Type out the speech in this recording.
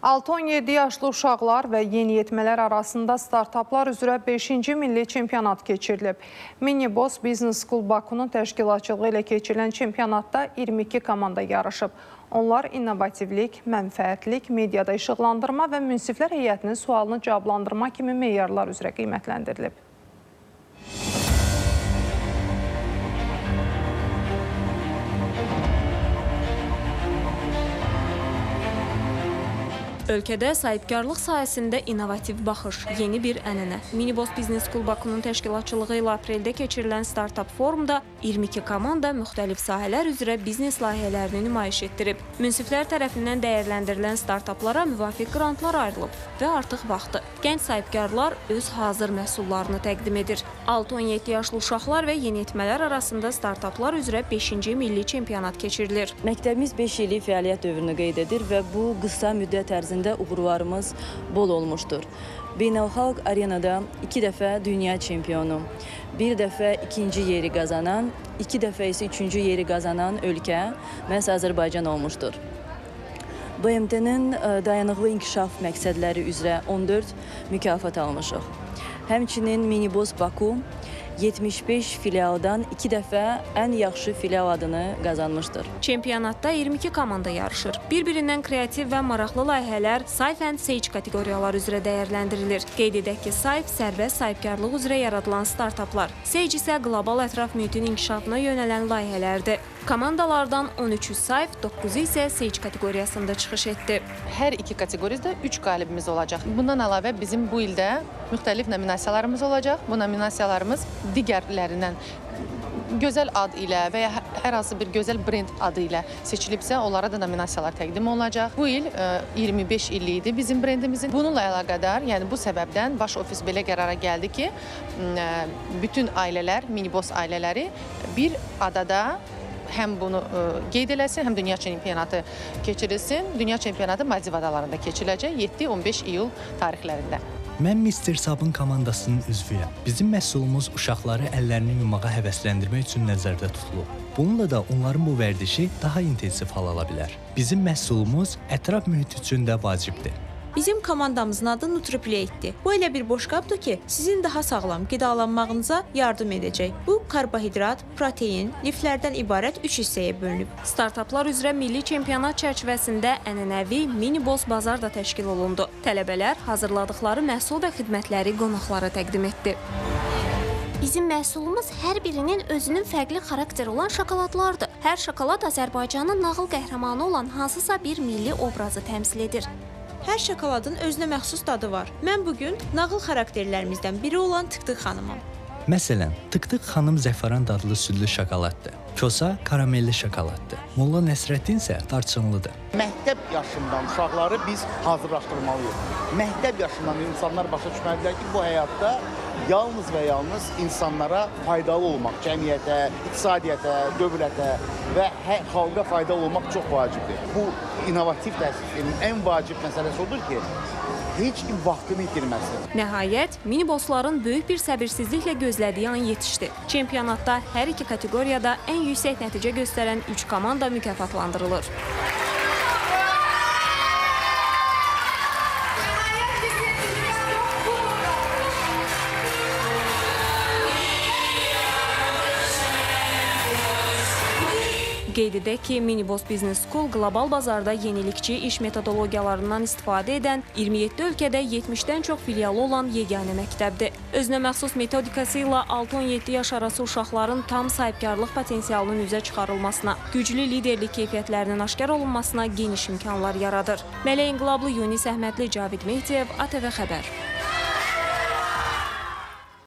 6-17 yaşlı uşaqlar və yeniyetmələr arasında startaplar üzrə 5-ci milli çempionat keçirilib. Miniboss Business School Bakunun təşkilatçılığı ilə keçirilən çempionatda 22 komanda yarışıb. Onlar innovativlik, mənfəətlik, mediada işıqlandırma və münsiflər heyətinin sualını cavablandırma kimi meyarlar üzrə qiymətləndirilib. Ölkədə sahibkarlıq sahəsində innovativ baxış, yeni bir ənənə. Miniboss Business School Bakunun təşkilatçılığı ilə apreldə keçirilən startap forumda 22 komanda müxtəlif sahələr üzrə biznes layihələrini nümayiş etdirib. Münsiflər tərəfindən dəyərləndirilən startaplara müvafiq qrantlar ayrılıb və artıq vaxtı. Gənc sahibkarlar öz hazır məhsullarını təqdim edir. 6-17 yaşlı uşaqlar və yeniyetmələr arasında startaplar üzrə 5-ci milli çempionat keçirilir. Məktəbimiz 5 illik fəaliyyət dövrünü qeyd edir və bu qısa müddət ərzində uğurlarımız bol olmuşdur. Beynəlxalq arenada 2 dəfə dünya çempionu, 1 dəfə ikinci yeri qazanan, 2 dəfə isə üçüncü yeri qazanan ölkə məhz Azərbaycan olmuşdur. BMT-nin dayanıqlı inkişaf məqsədləri üzrə 14 mükafat almışıq. Həmçinin Miniboss Baku 75 filialdan 2 dəfə ən yaxşı filial adını qazanmışdır. Çempionatda 22 komanda yarışır. Bir-birindən kreativ və maraqlı layihələr Safe and Sage kateqoriyaları üzrə dəyərləndirilir. Qeyd edək ki, Safe sərbəst sahibkarlıq üzrə yaradılan startaplar, Sage isə qlobal ətraf mühitin inkişafına yönələn layihələrdir. Komandalardan 13-ü Safe, 9-u isə Sage kateqoriyasında çıxış etdi. Hər iki kateqoriyada 3 qalibimiz olacaq. Bundan əlavə bizim bu ildə müxtəlif nominasiyalarımız olacaq. Bu nominasiyalarımız digərlərindən gözəl ad ilə və ya hər hansı bir gözəl brend adı ilə seçilibsə, onlara da nominasiyalar təqdim olunacaq. Bu il 25 illik idi bizim brendimizin. Bununla əlaqədar, yəni bu səbəbdən baş ofis belə qərara gəldi ki, bütün ailələr, Miniboss ailələri bir adada həm bunu qeyd eləsin, həm dünya çempionatı keçirilsin. Dünya çempionatı Maldiv adalarında keçiriləcək 7-15 iyul tarixlərində. Mən Mr. Sabın komandasının üzvüyəm. Bizim məhsulumuz uşaqları əllərini yumağa həvəsləndirmək üçün nəzərdə tutulub. Bununla da onların bu vərdişi daha intensiv hal ala bilər. Bizim məhsulumuz ətraf mühit üçün də vacibdir. Bizim komandamızın adı NutriPlate-dir. Bu elə bir boşqabdır ki, sizin daha sağlam qidalanmağınıza yardım edəcək. Bu, karbohidrat, protein, liflərdən ibarət 3 hissəyə bölünüb. Startaplar üzrə milli çempionat çərçivəsində ənənəvi Miniboss bazar da təşkil olundu. Tələbələr hazırladıqları məhsul və xidmətləri qonaqlara təqdim etdi. Bizim məhsulumuz hər birinin özünün fərqli xarakteri olan şokoladlardır. Hər şokolad Azərbaycanın nağıl qəhrəmanı olan hansısa bir milli obrazı təmsil edir. Hər şokoladın özünə məxsus dadı var. Mən bugün nağıl xarakterlərimizdən biri olan Tık-Tık xanımam. Məsələn, Tık-Tık xanım zəfaran dadlı südlü şokoladdır. Kosa karamelli şokoladdır. Molla Nəsrəddin isə darçınlıdır. Məktəb yaşından uşaqları biz hazırlaşdırmalıyıq. Məktəb yaşından insanlar başa düşməlidirlər ki, bu həyatda yalnız və yalnız insanlara faydalı olmaq, cəmiyyətə, iqtisadiyyata, dövlətə və xalqa faydalı olmaq çox vacibdir. Bu innovativ təhsil sisteminin ən vacib məsələsi odur ki, heç kim vaxtını itirməsin. Nəhayət, minibossların böyük bir səbirsizliklə gözlədiyi an yetişdi. Çempionatda hər iki kateqoriyada ən yüksək nəticə göstərən 3 komanda mükafatlandırılır. Qeyd edək ki, Miniboss Business School qlobal bazarda yenilikçi iş metodologiyalarından istifadə edən 27 ölkədə 70-dən çox filialı olan yeganə məktəbdir. Özünə məxsus metodikası ilə 6-17 yaş arası uşaqların tam sahibkarlıq potensialının üzə çıxarılmasına, güclü liderlik keyfiyyətlərinin aşkar olunmasına geniş imkanlar yaradır. Mələk İnqilablı, Yunis Əhmədli, Cavid Mehdiyev, ATV Xəbər.